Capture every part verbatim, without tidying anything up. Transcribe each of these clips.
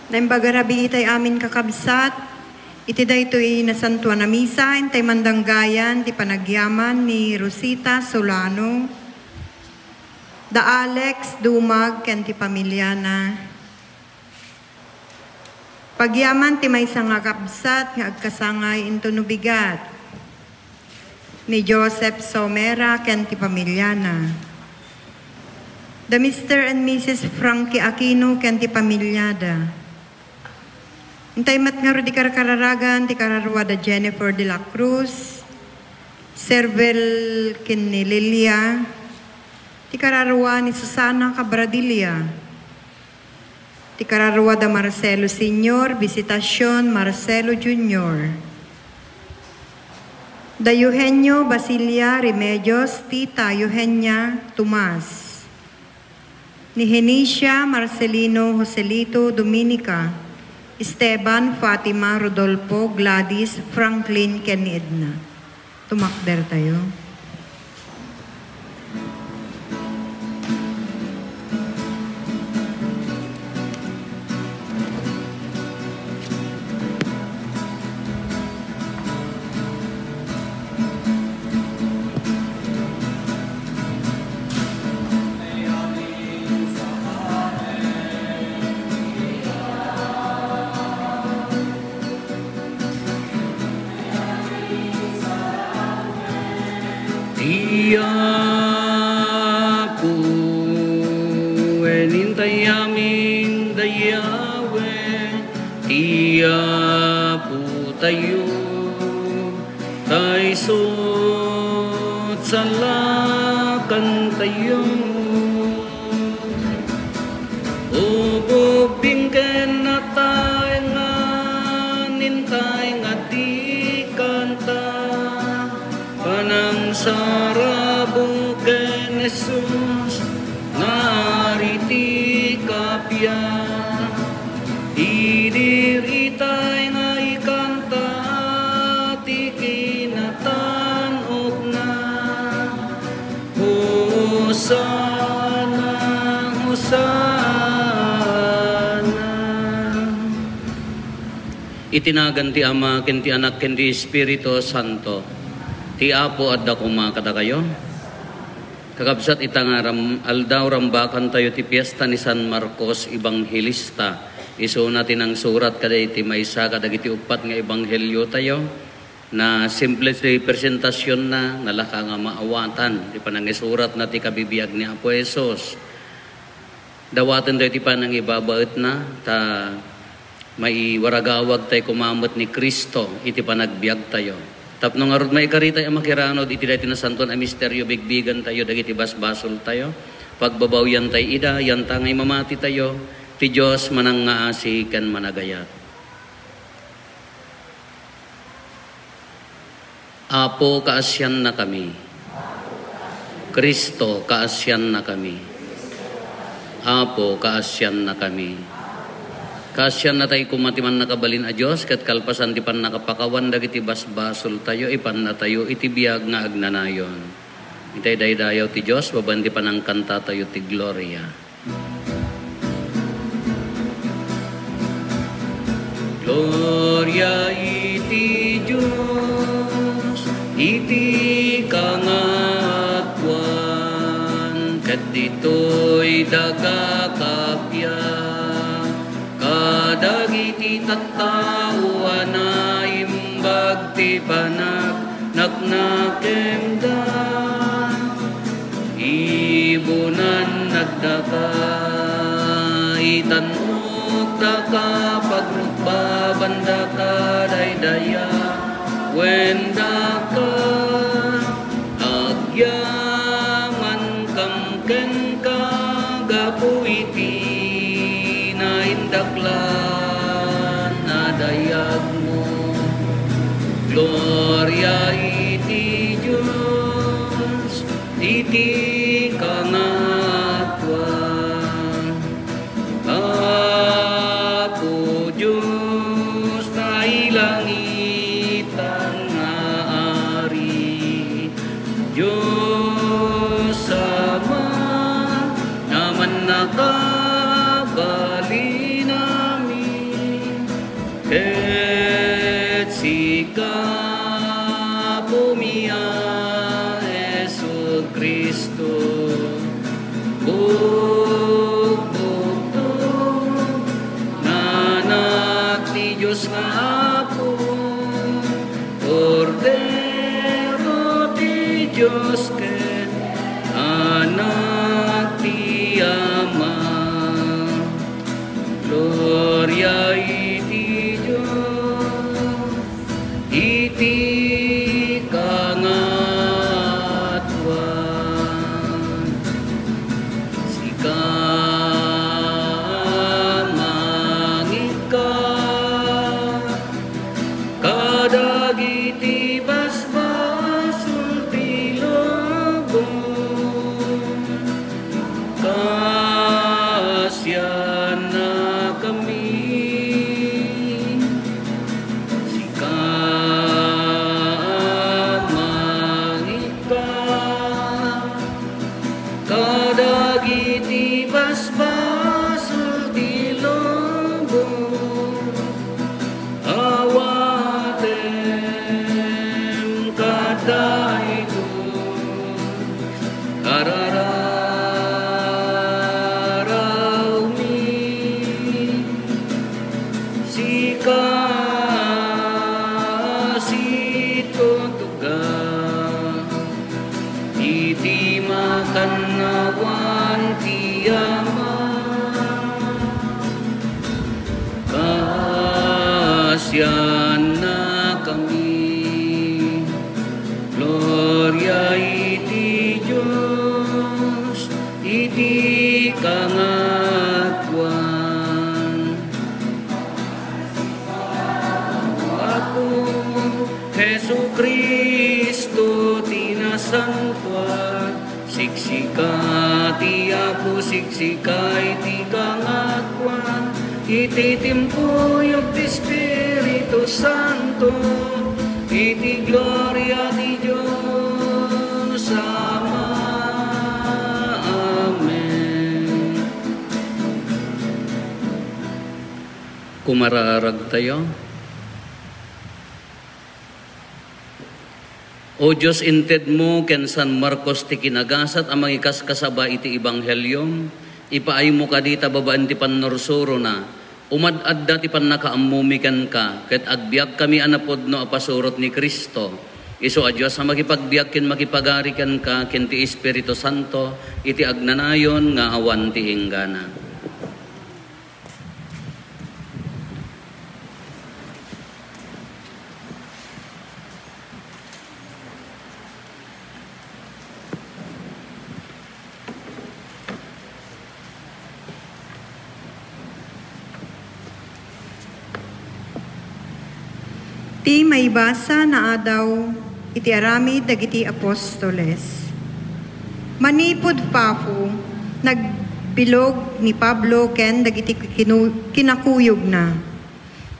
Naimbag a rabii itay amin, kakabsat, iti daytoy nasantoan a misa, intay mandanggayan ti panagyaman ni Rosita Solano, da Alex Dumag ken ti pamiliana. Pagyaman ti maysa nga kabsat nga agkasangay inton no bigat, ni Joseph Somera ken ti pamiliana. Da Mister and Missus Frankie Aquino ken ti pamiliada. Intay met ngarud ti karkararagan ti kararua da Jennifer de la Cruz, Servel ken ni Lilia, ti kararua ni Susana Cabradilla, ti kararua da Marcelo Senior, Visitacion, Marcelo Junior. Da Eugenio Basilia Remedios, Tita Eugenia Tomas. Ni Henicia, Marcelino, Joselito, Dominica, Esteban, Fatima, Rodolfo, Gladys, Franklin, ken ni Edna. Tumakder tayo. Ti Apo, wen intay amin dayawen, ti Apotayo, ta isu ti salakantayo. Ubbing ken natay nga nintay nga di kanta, panangsarabok ken Jesus nga Ari ti kappia. Idi ritay nga ikanta ti kinatan-okna. Hosanna, Hosanna. Iti nagan ti Ama, ken ti Anak, ken ti Espiritu Santo. Ti Apo adda koma kadakayo. Kakabsat, ita nga ram-, aldaw, rambakantayo ti fiesta ni San Marcos Evangelista. Isuna ti nangsurat kadagiti maysa kadagiti uppat nga ebangheliotayo. Na simple ti presentasionna, nalaka nga maawatan ti panangisuratna ti kabibiag ni Apo Jesus. Dawaten daytoy panangibabaetna, ta maiwaragawagtay koma met ni Cristo iti panagbiagtayo. Tapno ngarud maikaritay a makiranod iti daytoy nasantoan a misterio, bigbigantayo dagiti basbasoltayo, pagbabawiantay ida, yanta nga imamatitayo, ti Dios manangngaasi ken managayat. Apo, kaasiannakami. Cristo, kaasiannakami. Apo, kaasiannakami. Kaasiannatayo koma ti mannakabalin a Dios, ket kalpasan ti pannakapakawan dagiti basbasoltayo, ipannatayo iti biag nga agnanayon. Itay daydayaw ti Dios, babaen ti panangkantatayo ti gloria. Gloria iti Dios iti kangatoan, ket ditoy daga kappia kadagiti tattao a naimbag ti panag- naknakemda. Ibunan nagdaka, itan-okdaka, pagrukbaban daka, daydayawendaka, agyaman kam kenka gapu iti naindaklan a dayagmo. Gloria iti Dios iti kangatoan. Apo Dios, nailangitan nga Ari, Dios Ama, a mannakabalin amin. Dios nga Apo, Kordero ti Dios ken Anak ti Ama. Gloria iti Dios iti kangatuan. Sika, mangikka kadagiti basbasol ti lubong. Kasiannakami. Sika, mangikka kadagiti basbasol ti lubong. Awatem kadaytoy, karararawmi. Sika, situtuga iti makannawan ti Ama. Kasiannakami. Gloria iti Dios iti kangatuan. Apo Jesu-Cristo ti nasantoan, siksika ti Apo, siksika iti kangatuan, iti timpuyog ti Espiritu Santo, iti gloria ti Dios Ama. Amen. Kumaraaragtayo. O Dios, intedmo ken San Marcos ti kinagasat a mangikaskasaba iti ebangheliom, ipaaymo kadi ta babaen ti pannursurona, umad-adda ti pannakaammomi kenka, ket agbiagkami a napudno a pasurot ni Cristo. Isu a Dios a makipagbiag ken makipagari kenka ken ti Espiritu Santo iti agnanayon nga awan ti inggana. Ti maibasa nga adaw iti aramid dagiti apostoles. Manipud Pafo, nagbilog ni Pablo ken dagiti kinu-, kinakuyogna.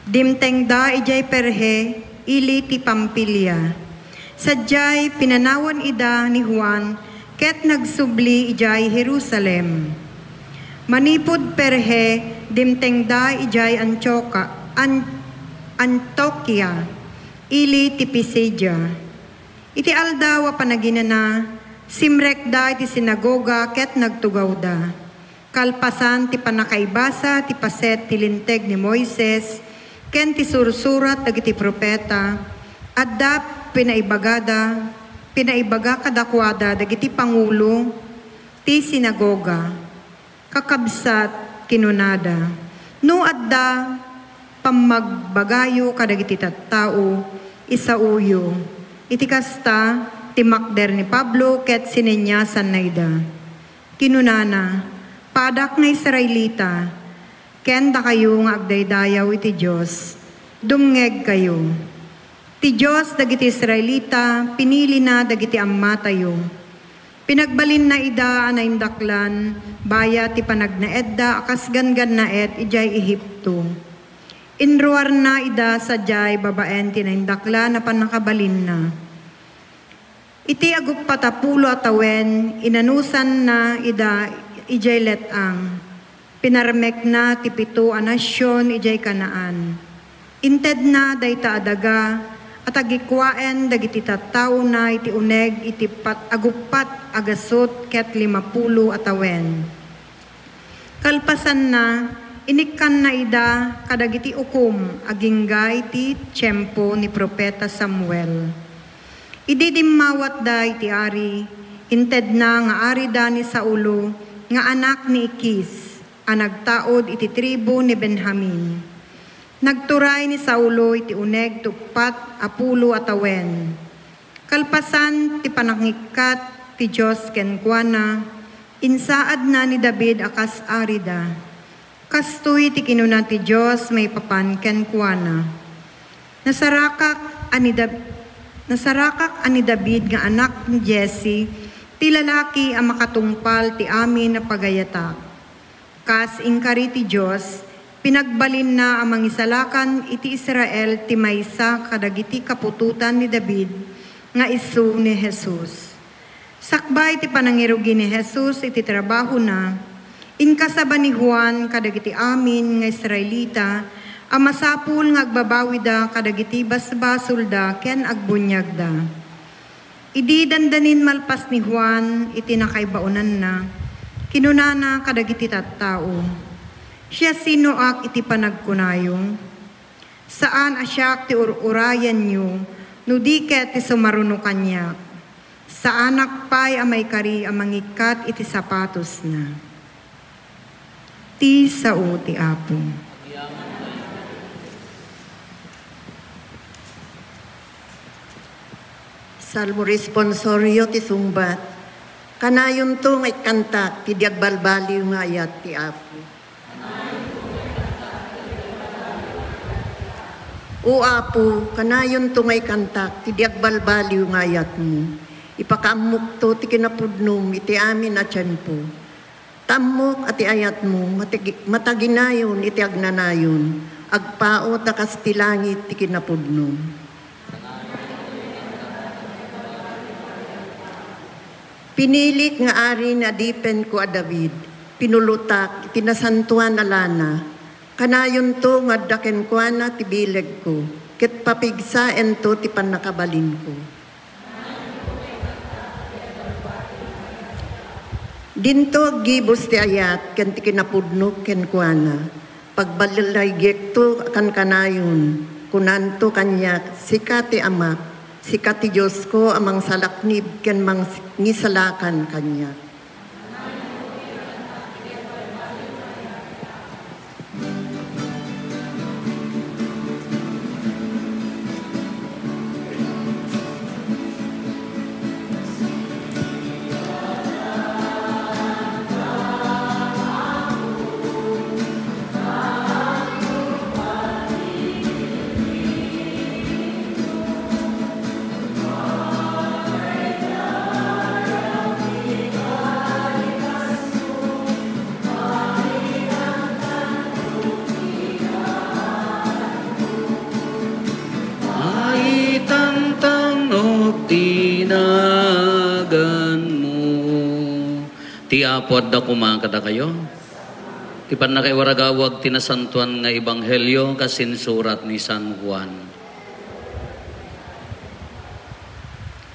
Dimtengda idiay Perge ili ti Pamfilia. Sadiay, pinanawan ida ni Juan ket nagsubli idiay Jerusalem. Manipud Perge, dimtengda idiay Antioca, An-, Antioquia, ili ti Pisidia. Iti Aldaw a Panaginana, simrekda iti sinagoga ket nagtugawda. Kalpasan ti pannakaibasa ti paset ti Linteg ni Moises ken ti sursurat dagiti profeta, adda pinaibagada, pinaibaga kadakuada dagiti pangulo ti sinagoga. Kakabsat, kinunada, no adda pammagbagayo kadagiti tattao, isaoyo. Iti kasta, timmakder ni Pablo ket sininyasanna ida. Kinunana, "Padak nga Israelita, ken dakayo nga agdaydayaw iti Dios, dumngegkayo. Ti Dios dagiti Israelita, pinilina dagiti ammatayo. Pinagbalinna ida a naindaklan, bayat ti panagnaedda a kas gangannaet idiay Egipto. Inruarna ida sadiay babaen ti naindaklan a pannakabalinna." Iti aguppat a pulo a tawen, inanusanna ida idiay let-ang. Pinarmekna ti pito a nasion idiay Canaan. Intedna dayta a daga a tagikuaen dagiti tattaona iti uneg iti pat-, aguppat a gasut ket limapulo a tawen. Kalpasanna, Inikkanna ida kadagiti ukom agingga iti tiempo ni profeta Samuel. Idi dimmawatda iti ari, intedna nga arida ni Saulo nga anak ni Kis a nagtaud iti tribu ni Benjamin. Nagturay ni Saulo iti uneg ti uppat a pulo a tawen. Kalpasan ti panangikkat ti Dios kenkuana, insaadna ni David a kas arida. Kastoy ti kinuna ti Dios maipapan kenkuana, "Nasarakak a ni Dab-, nasarakak a ni David nga anak ni Jesse, ti lalaki a makatungpal ti amin a pagayatak." Kas inkari ti Dios, pinagbalinna a mangisalakan iti Israel ti maysa kadagiti kaputotan ni David nga isu ni Jesus. Sakbay ti panangirugi ni Jesus iti trabahona, inkasaba ni Juan kadagiti amin nga Israelita a masapul nga agbabawida kadagiti basbasolda ken agbuniagda. Idi dandanin malpas ni Juan iti nakaibaonanna, kinunana kadagiti tattao, "Siasinoak iti panagkunayo? Saan a siak ti ur-urayenyo, no di ket ti sumaruno kaniak. Saanak pay a maikari a mangikkat iti sapatosna." Ti sao ti Apo. Salmo responsorio ti sungbat. Kanayonto nga ikkantak ti di agbalbaliw nga ayat ti Apo. O Apo, kanayonto nga ikkantak ti di agbalbaliw nga ayatmo. Ipakaammokto ti kinapudnom iti amin a tiempo. Ta ammok a ti ayatmo matagi-, mataginayon iti agnanayon, agpaut a kas ti langit ti kinapudno. Pinilik nga ari ni adipenko a David, pinulotak iti nasantoan a lana. Kanayonto nga adda kenkuana ti bilegko, ket papigsaento ti pannakabalinko. Dinto aggibus ti ayat ken ti kinapudno kenkuana. Pagbalalaygekto a kankanayon, kunanto kaniak, "Sika ti Amak, sika ti Diosko a mangsalaknib ken mangisalakan kaniak." Maitangtangog ti naganmo. Ti Apo adda koma kadakayo. Ti pannakaiwaragawag ti nasantoan nga ebanghelio kas insurat ni San Juan.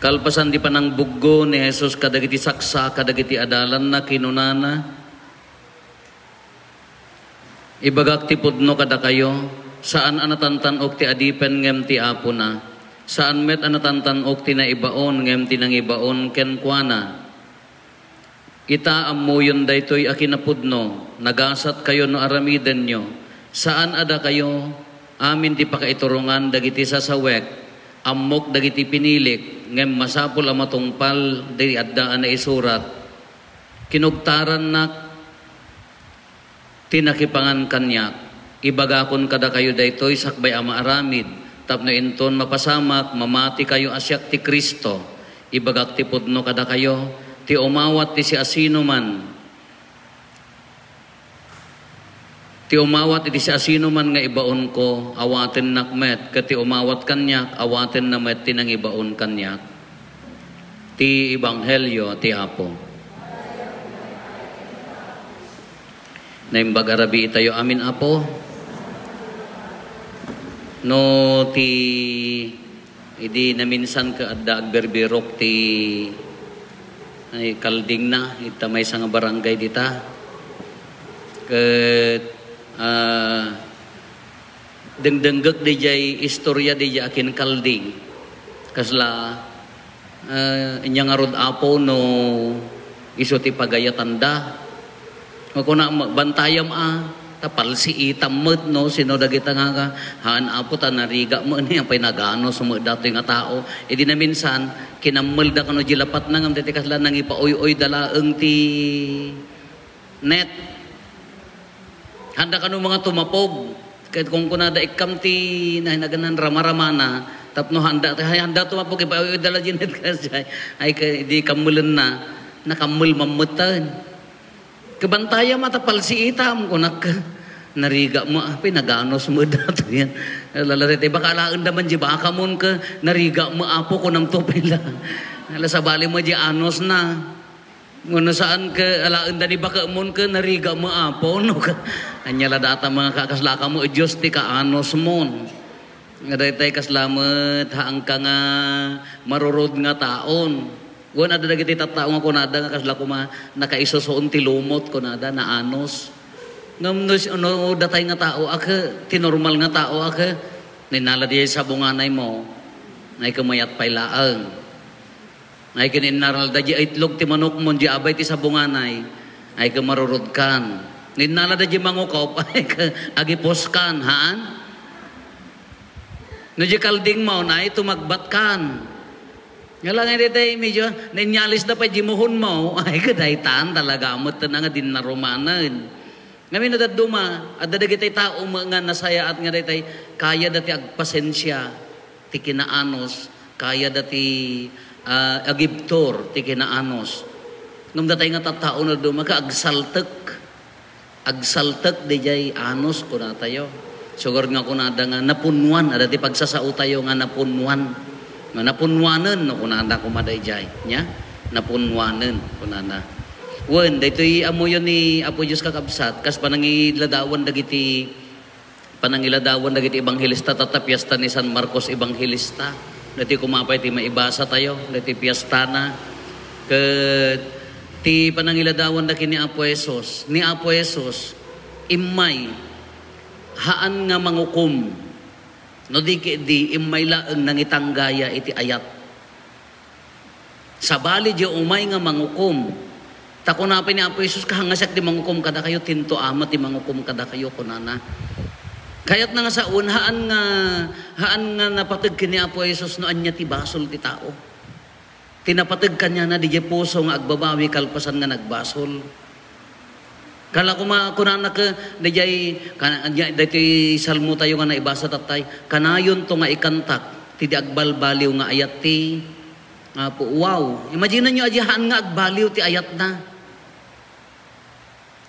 Kalpasan ti panangbuggo ni Jesus kadagiti saksa kadagiti adalanna, kinunana, "Ibagak ti pudno kadakayo, saan a natantan-ok ti adipen ngem ti apona, saan met a natantan-ok ti naibaon ngem ti nangibaon kenkuana. Ita, ammoyon daytoy a kinapudno, nagasatkayo no aramidenyo. Saan a dakayo amin ti pakaiturongan dagiti sasawek, ammok dagiti pinilik, ngem masapul a matungpal ti adda a naisurat, 'Kinugtarannak ti nakipangan kaniak.' Ibagakon kadakayo daytoy sakbay a maaramid, tapno inton mapasamak, mamatikayo a siak ti Cristo. Ibagak ti pudno kadakayo, ti umawat ti siasinoman, ti umawat iti siasinoman nga ibaonko, awatennak met, ket ti umawat kaniak, awatenna met ti nangibaon kaniak." Ti Ebanghelio ti Apo. Naimbag a rabii itayo amin, Apo. No ti idi naminsan ket adda agbirbirok ti, ay, kaldingna ita maysa nga barangay dita. Ket Ah, dengdenggek diay istorya diay akin kalding. Kasla, ah, inya ngarud, Apo, no isu ti pagayatanda. Kuna, bantayam a, ta palsiitam met no sino dagita nga, haan, Apo, ta nariga met ni, apay naganos met datoy nga tao. Idi naminsan, kinammelda kano di lapatna, ngem daytoy kasla nangipaoy-oyda laeng ti net. Handa kano nga tumapog. Ket kunkunada, ikkam ti nahinaganan ramaramana, tapno handa, ay, handa tumapog, ipaoy-oyda la di net kasdiay. Ay, ka-, di kammelenna, nakammel mammetten. Kabantayam a ta palsiitam, kunak. Nariga met, apay naganos met datoy. Lala daytoy, baka alaenda man di bakamon ket, nariga met, Apo, kunam to pay la. Ala, sabali met di anosna. Ngano saan ket alaenda ni bakemon ket nariga met, Apo, no ket. Ania la data, mga kakaslaka met, Dios ti kaanosmon. Nga daytoy kasla met, haanka nga marurod nga taon. Wen, adda dagiti tattao nga kunada nga kasla koma nakaisusuon ti lumot, kunada, naanos. Ngem no, no datay nga tao a ket, ti normal nga tao a ket, ninnala diay sabunganaymo, ay ket mayat pay laeng. Ay ket ninnalada di itlog ti manokmon, di abay ti sabunganay, ay ket marurod kan. Ninnalada di mangukop, ay ket agipos kan, haan? No di kaldingmo, ay tumagbat kan. Nga lang, daytoy, medyo nainyalisda pay di muhonmo. Ay, kadaytan talaga met nga dinnarumanen. Ngamin, no dadduma, adda dagiti tao met nga nasayaat nga daytoy, kayada ti agpasensia ti kinaanos, kayada ti, ah, agibtur ti kinaanos. Ngem datay nga tattao no dadduma, ket agsaltek. Agsaltek diay anos, kunatayo. Sugar nga kunada nga napunnuan, adda ti pagsasaotayo nga napunnuan. Nga napunnuanen, no, kunada koma daydiay. Nya? Napunnuanen, kunada. Wen, daytoy ammoyo ni Apo Dios, kakabsat, kas panangiladawan dagiti, panangiladawan dagiti ebanghelista, tatta, fiesta ni San Marcos Evangelista. Daytoy koma pay ti maibasatayo, daytoy fiestana. Ket ti panangiladawan da ken ni Apo Jesus. Ni Apo Jesus, immay, haan nga mangukom. No di ket di, immay laeng nangitanggaya iti ayat. Sabali di umay nga mangukom. Ta kuna pay ni Apo Jesus, "Kahangasiak ti mangukom kadakayo, tinto Ama ti mangukom kadakayo," kunana. Kayatna nga sawen, haan nga, haan nga napateg ken ni Apo Jesus no ania ti basol ti tao. Ti napateg kaniana, diay puso nga agbabawi kalpasan nga nagbasol. Kala koma, kunana ket, diay, kan-, diay, daytoy Salmo tayo nga naibasa tattay, "Kanayonto nga ikantak ti di agbalbaliw nga ayat ti Apo." Wow! Imagine-yo, adi haan nga agbaliw ti ayatna.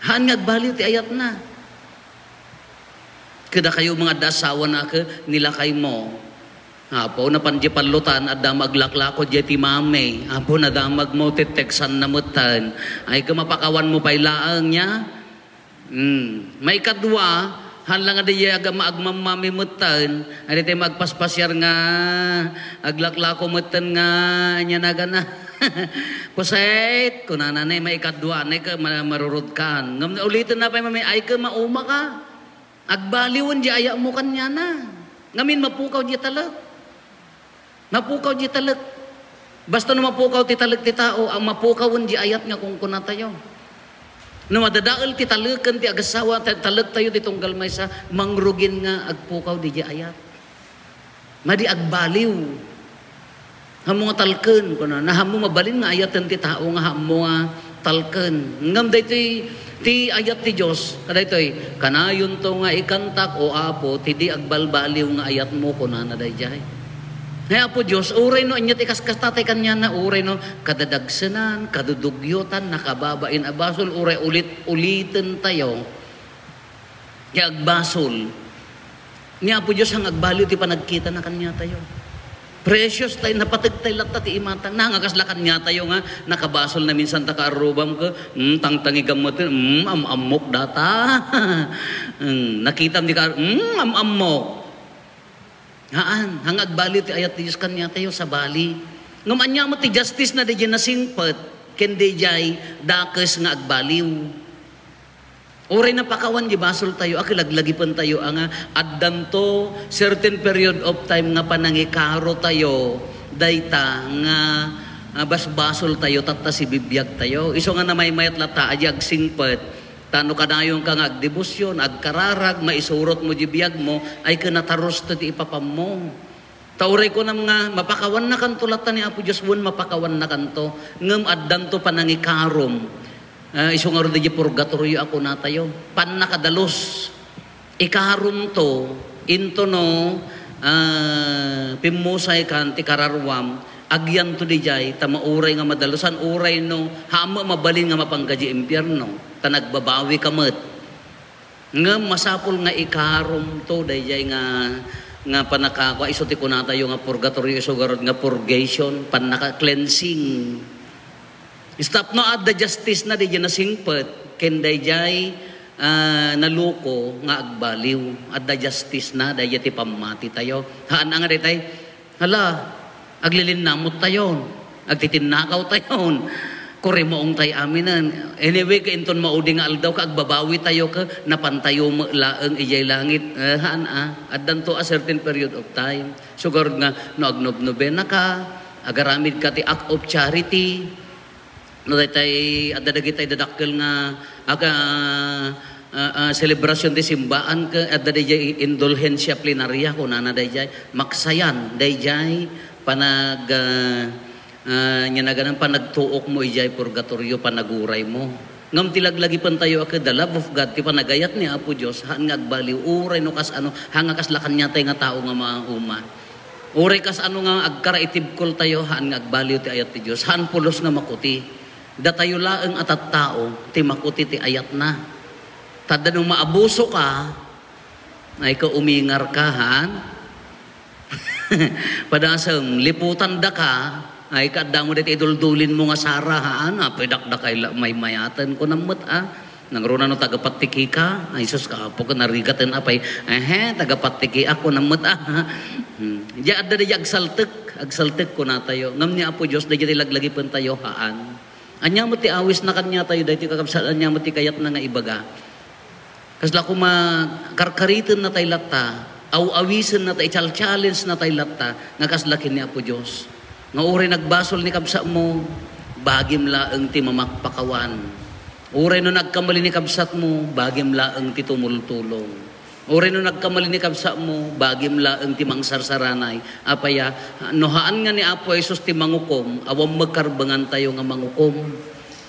Haan nga agbaliw ti ayatna. Kadakayo, mga adda asawana, ket ni lakaymo, Apo, napan di pallutan, adda maglaklako di ti mami. Apo, nadamagmo, teteksanna metten. Ay, ket mapakawanmo pay laeng, nya? Hmm. Maikadua, haan la nga diay agam-, agmammami metten. Ay, daytoy magpaspasiar nga aglaklako metten nga, ania nagana? Puset, kunana, ne, maikadua, ne, ka, ma-, marurod kan. Ngem uliten na pay, mami, ay, ket maumaka. Agbaliwen di ayatmo kaniana. Ngamin, mapukaw di talek. Mapukaw di talek. Basta no mapukaw ti talek ti tao, ang mapukawen di ayat nga kunkunatayo. No madadael ti taleken ti agassawa, ta-, talektayo ti tunggal maysa, mangrugin nga agpukaw di, di ayat. Madi agbaliw. Haanmo nga talken, kuna, na haanmo mabalin nga ayaten ti tao nga haanmo nga talken. Ngem daytoy ti ayat ti Dios, kadaytoy, "Kanayonto nga ikantak, O Apo, ti di agbalbaliw nga ayatmo," kunana daydiay. Hay Apo Dios, uray no ania ti kaskasta tay kaniana, uray no kadadagsenan, kadudugyotan, nakababain a basol, uray ulit-uliten tayo. Ti agbasol. Ni Apo Dios, ang agbaliw ti panagkitana kaniatayo. Precious tay, napateg tay latta ti imatang. Na, nga kasla kaniatayo nga, nakabasol na minsan ta kaarrubam ket, mm, tangtangigam met, mm, am-ammok data. Mm, nakitam di ka, mm, am-ammok. Haan, ang agbaliw ti ayat ti Dios kaniatayo, sabali. Ngem ania met ti justice na diay nasingpet, ken diay dakes nga agbaliw. Uray napakawan di basoltayo, a kalaglagipentayo a nga addanto certain period of time nga panangikarotayo dayta nga, ah, basbasoltayo tatta sibibiagtayo. Isu nga namaymayat latta a di agsingpet, ta no kadayonka nga agdebosyon, agkararag, maisurotmo di biagmo, ay ken natarusto ti ipapammo. Ta uray kunam nga, mapakawannakanto latta ni Apo Dios, wen mapakawannakanto, ngem addanto panangikarom. Ah, isu ngarud diay purgatorio a kunatayo. Pannakadalus. Ikaromto, into no, ah, pimmusaykan ti kararuam, agyanto diay, ta mauray nga madalusan, uray no, haan met mabalin nga mapangka diay impierno, ta nagbabawika met. Ngem masapul nga ikaromto daydiay nga, nga pannakakua, isu ti kunatayo nga purgatorio, isu garud nga purgation, pannaka-cleansing. Tapno adda justice-na daydiay nasingpet, ken daydiay, ah, naluko nga agbaliw. Adda justice-na daydiay ti pammatitayo. Haan a nga daytay, Hala, aglilinnamottayon, agtitinnakawtayon, kurimaongtay aminen. Anyway, ket inton maudi nga aldaw ket agbabawitayo ket napantayo met laeng idiay langit. Eh, haan a, addanto a certain period of time. Sugarod nga no agnobnobenaka, agaramidka ti act of charity, no daytay adda dagiti dadakkel nga aga, ah, ah, selebrasyon ti simbaan ket adda daydiay indulhensia plenaria, kunana daydiay, maksayan daydiay panag, ah, ah, nia naganan panagtuokmo idiay purgatorio, panaguraymo. Ngem ti laglagipentayo a ket the love of God, ti panagayat ni Apo Dios, haan nga agbaliw, uray no kas-ano, haan nga kasla kaniatay nga tao nga mauma. Uray kas-ano nga agkara iti bkoltayo, haan nga agbaliw ti ayat ti Dios. Haan pulos nga makuti. Datayo laeng a tattao ti makuti ti ayatna. Ta adda no maabusoka, ay ka umingarka, haan? Padasem, liputandaka, ay ka adda mo daytoy iduldulinmo nga sara, haan? Apay dakdakay la maymayaten, kunam met, a? Nangruna no tagapattiki ka, ay sus, kaapo ka, narigaten apay. Ehe, tagapattiki ako, kunam met, a? Hmm. Diay adda daydiay agsaltek, agsaltek kunatayo. Ngem ni Apo Dios, daydiay ti laglagipentayo, haan. Ania met ti awisna kaniatayo, daytoy kakabsat, ania met ti kayatna nga ibaga? Kasla koma karkaritennatay latta, aw-awisennatay, ichal-challenge-natay latta, nga kasla ken ni Apo Dios. Nga uray nagbasol ni kabsatmo, bagim laeng ti mamakpakawan. Uray no nagkamali ni kabsatmo, bagim laeng ti tumultulong. Uray no nagkamali ni kabsatmo, bagim laeng ti mangsarsaranay. Apay a, no haan nga ni Apo Jesus ti mangukom, awan met karbengantayo nga mangukom.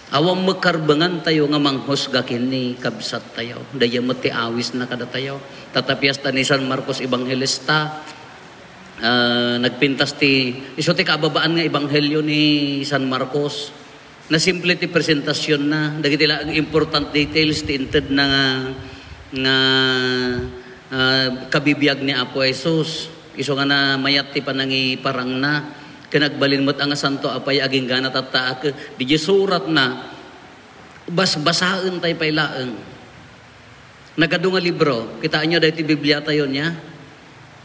Awan met karbengantayo nga manghusga ken ni kabsattayo. Daydiay met ti awisna kadatayo. Ta, ta piesta ni San Marcos Evangelista, ah, nagpintas ti, isu ti kaababaan nga ebanghelio ni San Marcos. Nasimple ti presentasionna, dagiti laeng important details ti intedna nga, nga, ah, kabibiag ni Apo Jesus. Isu nga namayat ti panangiparangna, ken agbalin met a nga santo a pay aginggana tatta a ke-, diay suratna, basbasaentayo pay laeng. Nagadu nga libro, kitaenyo daytoy Bibliatayo, nia?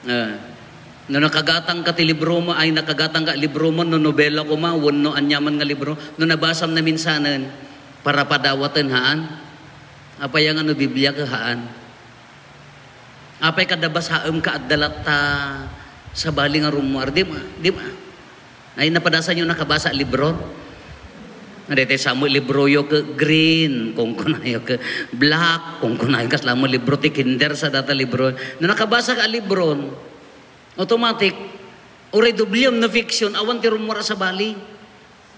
Eh, no nakagatangka ti libromo, ay, nakagatangka libromo, no nobela koma, wenno aniaman nga libro, no nabasam naminsanen, para padawaten, haan? Apay nga no Biblia ka, haan? Apay kada basaem ka adda latta sabali nga rummuar? Di ma, di ma. Ay, napadasanyo nakabasa a libro? Nga daytoy samo libroyo ke green, kunkunayo ke black, kunkunayo kasla mo libro ti kinder sa data libro. No nakabasa ka a libro, automatic, uray doblem no fiction, awan ti rummuar a sabali.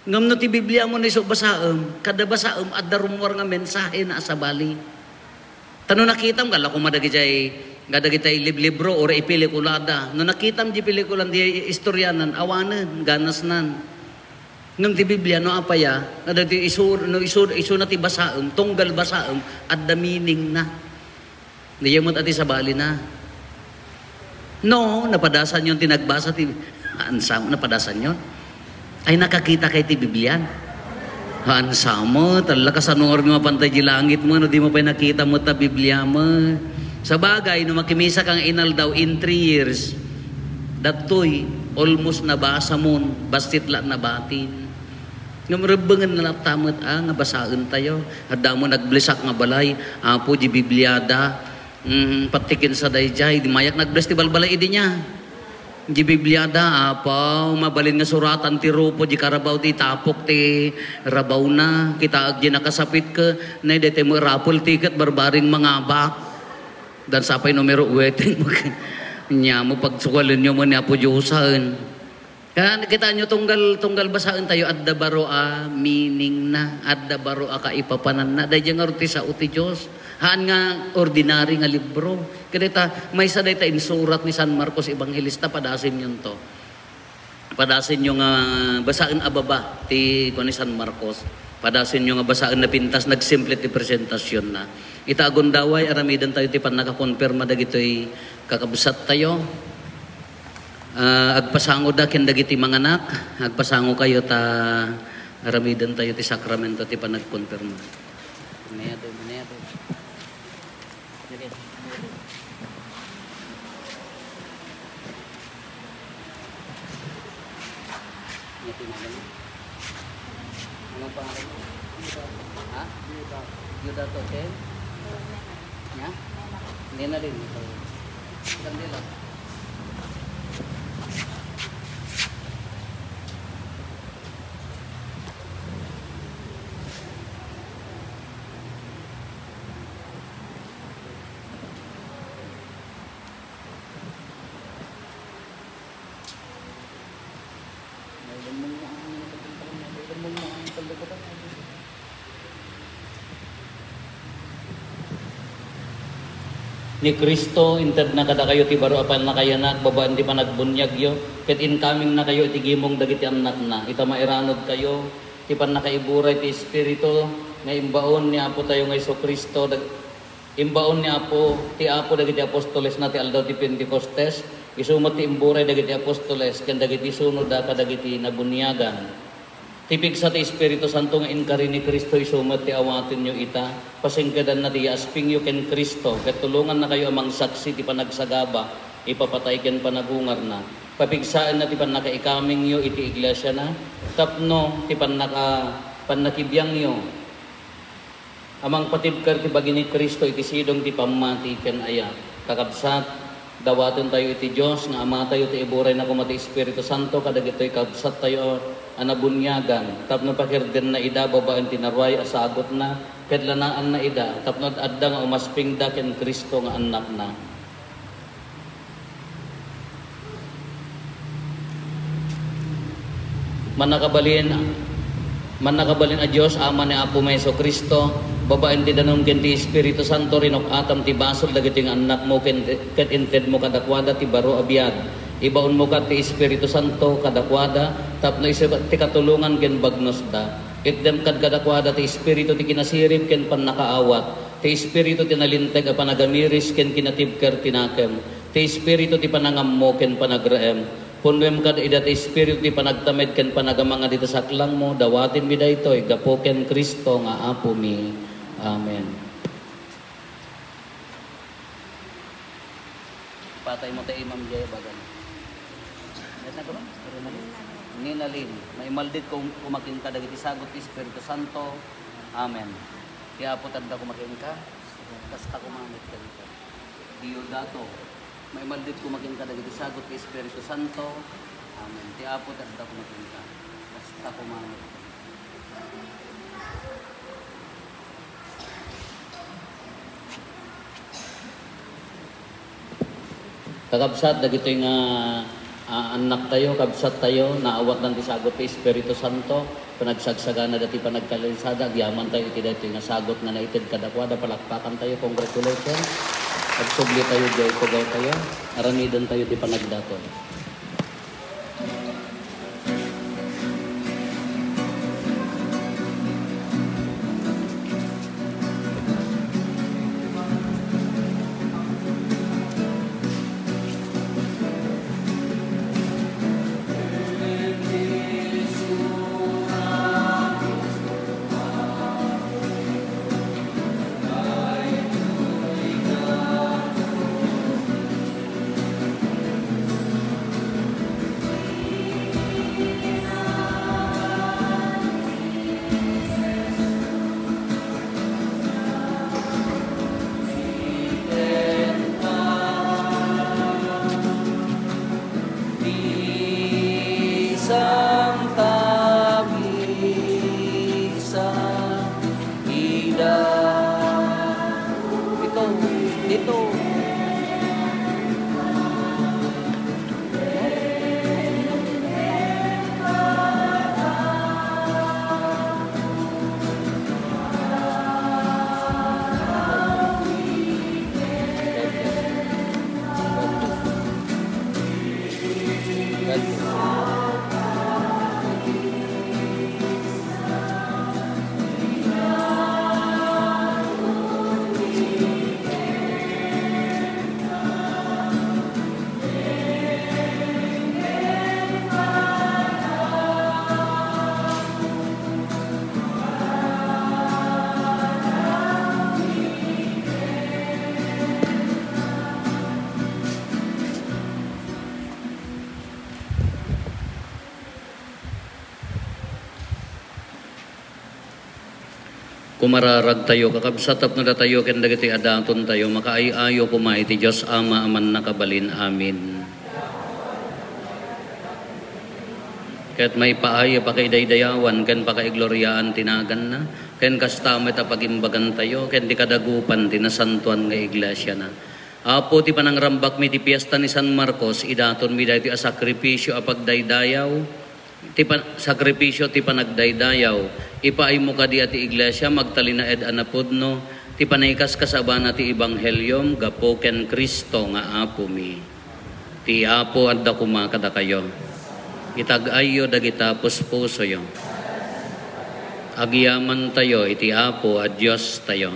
Ngem no ti Biblia mo no isu basaem, kada basaem, adda rummuar nga mensahe na a sabali. Ta no nakitam, gala koma dagijay, nga dagitay liblibro, uray ipelikulada. No nakitam di pelikulan, di istoryanan, awanen, ganasnan. Ngem ti Biblia, no apaya, nga dagiti isu, no isu, isuna ti basaem, tunggal basaem, adda meaning na. Diay met a ti sabalina. No, napadasanyon ti nagbasa ti, ansam, napadasanyon? Ay, nakakita kay ti Biblian? Ansam, talla, kasano nga mapantay di langit mo, no di mo pay nakita met ta Biblia mo? Sabagay, no makimisa ka nga inaldaw in three years, datoy, almost nabasa mon, bassit la nabatin. Ngem rebbengenna latta met, a, nga basaentayo. Adda met nagblessak nga balay, Apo, di Bibliada. Mm, pati kinsa daydiay, di mayak nagbless ti balbalay idi nia. Di Bibliada, Apo, mabalin nga suratan ti rupo, di karabaw ti tapok ti rabawna. Kitaek di nakasapit ket, nay, daytoy met raffle ticket, barbarin mangabak. Dan sapay numero, waiting. Nia met pagsukalenyo met ni Apo Diosen. Kan, kitaenyo, tunggal, tunggal basaentayo, adda baro a meaningna, adda baro a kaipapananna. Daydiay ngarud ti sao ti Dios. Haan nga ordinary nga libro. Ket dayta, maysa dayta insurat ni San Marcos Evangelista, padasenyon to. Padasenyo nga basaen a baba ti kuan ni San Marcos. Padasenyo nga basaen napintas, nagsimple ti presentasionna. Ita a gundaway, aramidentayo ti pannakakonfirma dagitoy kakabsattayo. Ah, agpasangoda ken dagiti manganak, agpasangokayo ta aramidentayo ti sakramento ti panagkonfirma. Amen. Ano pangalan mo? Ha? Judato, okay? Nia? Hindi na rin. Ito. Kandila. Ni Cristo, intedna kadakayo ti baro a pannakayanak babaen ti panagbuniagyo, ket inkamingnakayo iti gimong dagiti annakna. Ita, mairanudkayo ti pannakaiburay ti Espiritu nga imbaon ni Apotayo nga Jesu-Cristo dag-, Imbaon ni Apo, ti Apo dagiti apostolesna ti aldaw ti Pentecostes, isu met ti imburay dagiti apostoles ken dagiti sunoda kadagiti nabuniagan. Ti pigsa ti Espiritu Santo nga inkari ni Cristo isu met ti awatenyo ita, pasingkedanna ti yaaspingyo ken Cristo, ket tulongannakayo a mangsaksi ti panagsagaba, ipapatay ken panagungarna. Papigsaenna ti pannakaikamingyo iti iglesiana, tapno ti pannaka-, pannakibiangyo a mangpatibker ti bagi ni Cristo iti sidong ti pammati ken ayat. Kakabsat, dawatentayo iti Dios nga Amatayo ti iburayna koma ti Espiritu Santo kadagitoy kabsattayo a nabuniagan tapno pakirdenna ida babaen ti naruay a sagutna ket lanaanna ida tapno ad-adda nga umaspingda ken Cristo nga Annakna. Mannakabalin, mannakabalin a Dios, Ama ni Apomi Jesu-Cristo, babaen ti danum ken ti Espiritu Santo, rinuk-atam ti basol dagiti nga annakmo ken, ket intedmo kadakuada ti baro a biag. Ibaonmo ket ti Espiritu Santo kadakuada, tapno isu ti katulongan ken bagnosda. Itdem kad kadakuada ti espiritu ti kinasirib ken pannakaawat, ti espiritu ti nalinteg a panagamiris ken kinatibker ti nakem, ti espiritu ti panangammo ken panagraem. Punnoem kad ida ti espiritu ti panagtamed ken panagamanga dita saklangmo, dawatenmi daytoy gapu ken Cristo nga Apomi. Amen. Patay mo ta imam jay bagan. Yes na ko, no? Ninalin, maimaldit ko, koma kenka dagiti sagut ti Espiritu Santo. Amen. Ti Apo ti adda koma kenka, kasta koma met kenka. Diodato, maimaldit koma kenka dagiti sagut ti Espiritu Santo. Amen. Ti Apo ti adda koma kenka, kasta koma met kenka. Kakabsat, dagitoy nga, ah, annaktayo, kabsattayo, naawatdan ti sagut ti Espiritu Santo, panagsagsaganada ti panagkalisada, agyamantayo iti daytoy nga sagut nga naited kadakuada, palakpakantayo, congratulations. Agsublitayo, jay tugawtayo, aramidentayo ti panagdaton. Mararagtayo, kakabsat, tapno datayo ken dagitoy a datontayo makaay-ayo koma iti Dios Ama a Mannakabalin. Amen. Ket maipaay a pakaidaydayawan ken pakaigloriaan ti naganna, ken kasta met a pagimbagantayo ken ti kadagupan ti nasantoan nga iglesiana. Apo, ti panangrambakmi ti fiesta ni San Marcos, idatonmi daytoy a sakripisio a pagdaydayaw, ti pan-, sakripisio ti panagdaydayaw. Ipaaymo kadi a ti iglesia magtalinaed a napudno ti panaikaskasabana ti ebangheliom gapu ken Cristo nga Apomi. Ti Apo adda koma kadakayo. Itag-ayyo dagita puspusoyo. Agyamantayo iti Apo a Diostayo.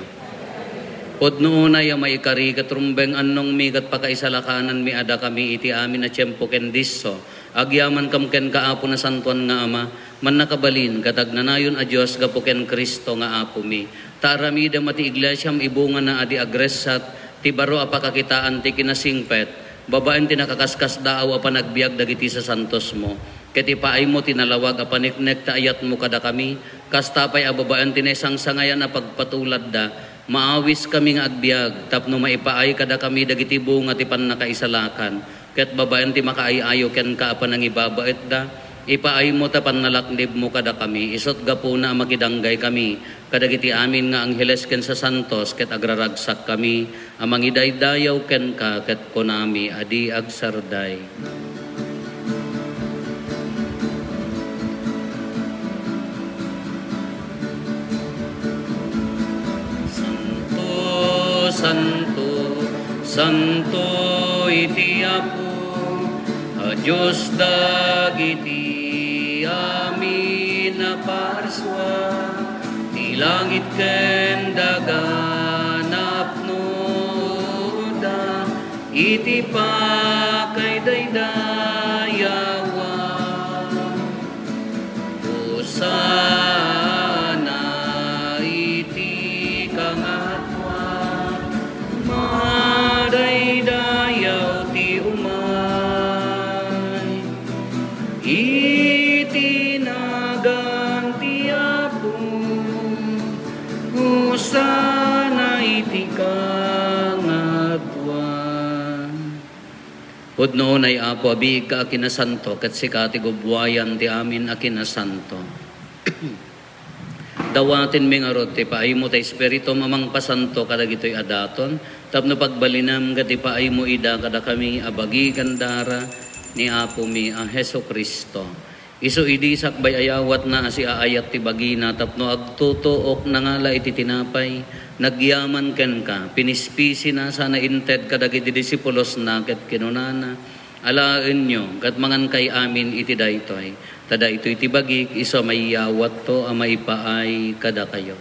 Pudno unay a maikari ket rumbeng annongmi ket pakaisalakananmi a dakami iti amin a tiempo ken disso. Agyamankam kenka, Apo, Nasantoan nga Ama, Mannakabalin ket Agnanayon a Dios gapu ken Cristo nga Apomi. Ta aramidem a ti iglesiam ibungana a di agressat ti baro a pakakitaan ti kinasingpet, babaen ti nakaskasdaaw a panagbiag dagiti sasantosmo. Ket ipaaymo ti nalawag a paniknek ti ayatmo kadakami, kasta pay a babaen ti naisangsangayan a pagpatuladda, maawiskami nga agbiag tapno maipaay kadakami dagiti bunga ti pannakaisalakan, ket babaen ti makaay-ayo kenka a panangibabaetda, ipaaymo ta pannalaknibmo kadakami, isut' gapuna a makidanggay kami kadagiti amin nga angheles ken sasantos, ket agraragsakkami a mangidaydayaw kenka, ket kunami a di agsarday. Santo, santo, santo iti Apo a Dios dagiti amin a parsua. Ti langit ken daga napnoda iti pakaidaydayawan. Hosanna iti kangatoan. Madaydayaw ti umay iti nagan ti Apo. Hosanna iti kangatoan. Pudno unay, Apo, a biigka a kinasanto, ket sika ti gubbuayan ti amin a kinasanto. Dawatenmi ngarud ti paaymo ti Espiritum a mangpasanto kadagitoy a daton, tapno pagbalinem ket ipaaymo ida kadakami a bagi ken dara ni Apomi a Jesu-Cristo. Isu idi sakbay a yawatna a siaayat ti bagina tapno agtutuok nangala iti tinapay, nagyaman kenka, pinispisina sana inted kadagiti disipulosna ket kinunana, "Alaenyo ket mangankay amin iti daytoy, ta daytoy ti bagik isu a maiyawatto a maipaay kadakayo."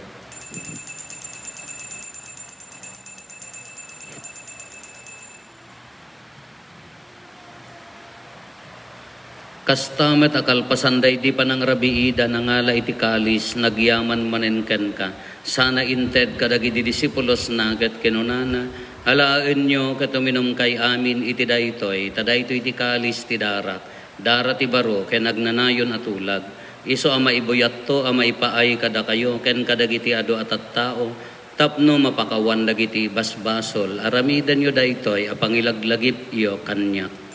Kasta met a kalpasan daydi panangrabiida, nangala iti kalis, nagyaman manen kenka, sana inted kadagiti disipulosna ket kinunana, "Alaenyo ket uminumkay amin iti daytoy, ta daytoy ti kalis ti darak, dara ti baro ken agnanayon a tulag, isu a maibuyatto a maipaay kadakayo ken kadagiti adu a tattao, tapno mapakawan dagiti basbasol. Aramidenyo daytoy a pangilaglagipyo kaniak."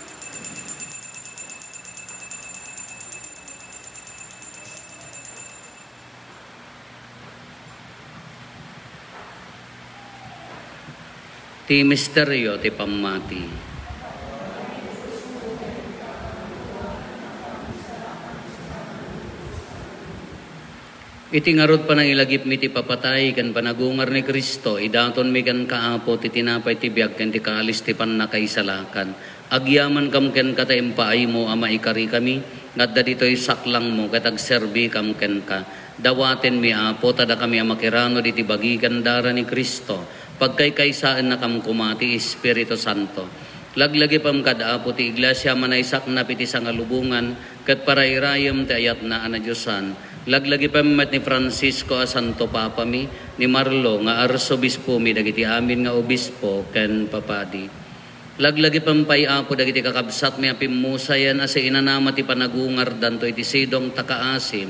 Ti misterio ti pammati. Iti ngarud panangilagipmi ti papatay ken panagungar ni Cristo, idatonmi kenka, Apo, ti tinapay ti biag ken ti kalis ti pannakaisalakan. Agyamankam kenka ta impaaymo a maikarikami nga adda ditoy saklangmo ket agserbikam kenka. Dawatenmi, Apo, ta dakami a makirano diti bagi ken dara ni Cristo, pagkaykaysaennakam koma ti Espiritu Santo. Laglagipem kad, Apo, ti iglesia a manaysaknap iti sangalubongan ket parayrayem ti ayatna a nadiosan. Laglagipem met ni Francisco a Santo Papami, ni Marlo nga Arsobispomi, dagiti amin nga obispo ken papadi. Laglagipem pay, Apo, dagiti kakabsatmi a pimmusayen a siinanama ti panagungardanto iti sidong ta kaasim.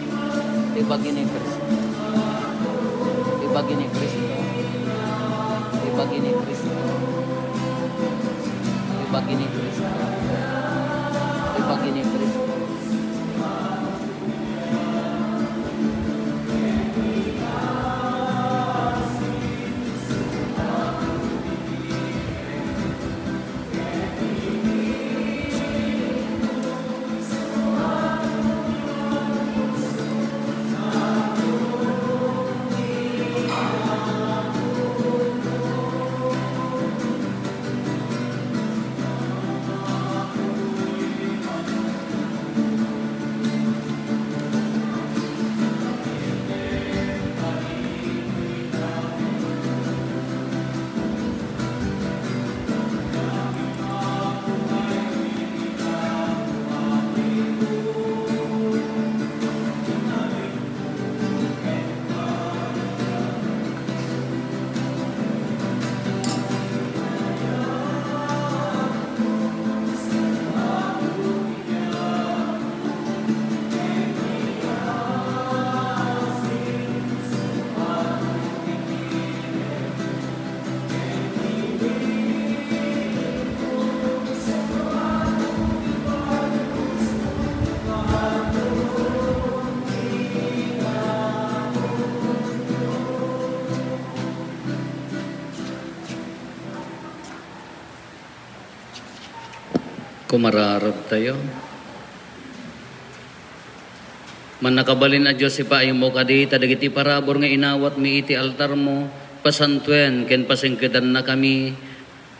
Ibagi ni Cristo. Ibagi ni Cristo. Ibagi ni Cristo. Ibagi ni Cristo. Ibagi ni Cristo. Kumararag tayo. Mannakabalin a Dios, ipaaymo kadi ta dagiti parabur nga inawatmi iti altarmo, pasantoen ken pasengkedannakami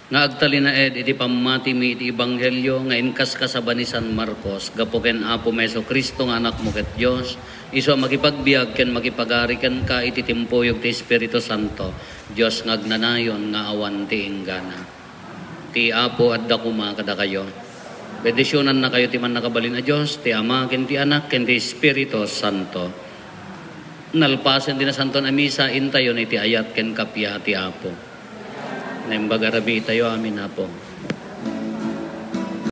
nga agtalinaed iti pammatimi iti ebanghelio nga inkaskasaba ni San Marcos. Gapu ken Apomi Jesu-Cristo nga Anakmo ket Dios, isu a makipagbiag ken makipagari kenka iti timpuyog ti Espiritu Santo, Dios nga agnanayon nga awan ti inggana. Ti Apo adda koma kadakayo. Bendisionannakayo ti Mannakabalin a Dios, ti Ama, ken ti Anak, ken ti Espiritu Santo. Nalpasen ti Nasantoan a Misa, intayon iti ayat ken kappia ti Apo. Naimbag a rabii tayo amin, Apo.